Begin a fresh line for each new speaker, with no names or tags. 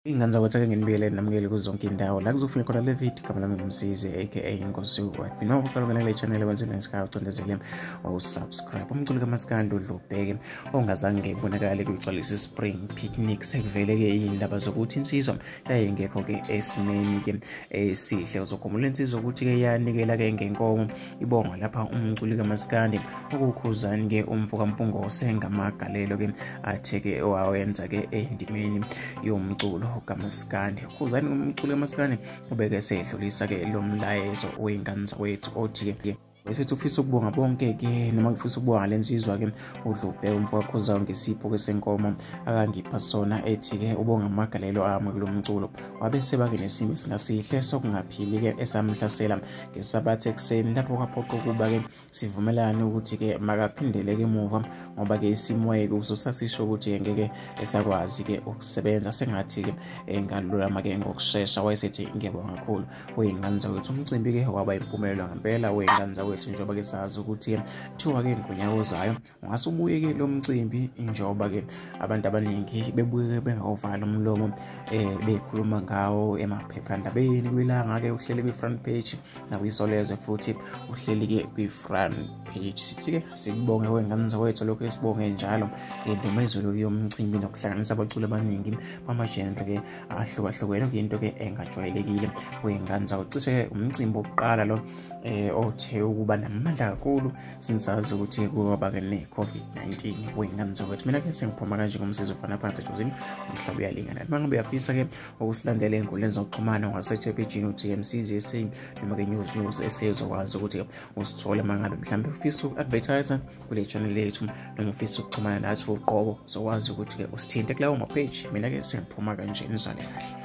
Iy'ngane zakwethu ake nginibiyelele namukele kuzo zonke iy'ndawo la kuzofika khona le video. Igama lami nguMsizi aka Inkosi White. Noma uqala ungena kule channel wenze ngesikhathi ucindezele usubscribe. Umculi kaMaskandi uDlubheke ongazange ibonakale kuyigcwalisa Spring Picnic, sekuvele-ke iy'ndaba zokuthi insizwa yayingekho-ke esimeni-ke esihle. Uzokhumbula insizwa ukuthi-ke yanikela-ke ngenkomo ibonga lapha umculi kaMaskandi okukhuzani-ke umfo kaMpungose ngamagalelo-ke athe-ke wawenza-ke endimeni yomculo kaMaskandi. Khuzani umculo kaMaskandi ubeke sedlulisa-ke lo mlayezo wey'ngane zakwethu othi-ke esethi ufisa ukubonga bonke-ke noma ufisa ukubonga le nsizwa-ke uDlubheke umfo kaKhuzwayo ngesipho-ke senkomo akangipha sona, ethi-ke ubonga amagalelo ami kulo mculo. Wabe seba-ke nesimo esingasihle sokungaphili-ke esamhlasela ngesabatha ekuseni, lapho kwaphoqa ukuba-ke sivumelane ukuthi-ke makaphindele-ke emuva, ngoba-ke isimo wayekuso sasisho ukuthi-ke ngeke esakwazi-ke ukusebenza, sengathi-ke engalulama-ke ngokushesha. Wayesethi ngiyabonga kakhulu wey'ngane zakwethu. Umcimbi-ke waba impumelelo ngempela wey'ngane zakwethu, njengoba-ke sazi ukuthi kuthiwa-ke ngonyaka ozayo ungase ubuye-ke lo mcimbi, njengoba-ke abantu abaningi bebuye bengawuvala umlomo bekhuluma ngawo emaphephandabeni. Kwilanga-ke uhleli kwi-front page, nakwiSolezwe futhi uhleli-ke kwi-front page. Sithi-ke sikubonge wey'ngane zakwethu, lokhu esibonge njalo ngendumezulu yomcimbi nokuhlanganisa abaculi abaningi bama-genre-ke ahlukahlukene, okuyinto-ke engajwayelekile wey'ngane zakwethu. Cishe-ke umcimbi wokuqala lo othe ukuba namandla kakhulu sinsazi ukuthi kwaba-ke ne-COVID-19 wey'ngane zakwethu. Mina-ke sengiphuma kanje ngomsizi ufana phansi ejozini, umhlaba uyalingana. Uma ngabe uyafisa-ke ukusilandela ey'nkundleni zokuxhumana, ungasearch epejini uthi Msizi SA noma-ke News News SA, uzokwazi ukuthi usithole. Uma ngabe mhlawumbe ufisa uku-advertise kule channel yethu noma ufisa ukuxhumana nathi uqobo, uzokwazi ukuthi-ke usithinte kulawo ma-page. Mina-ke sengiphuma kanje, nizwane kahle.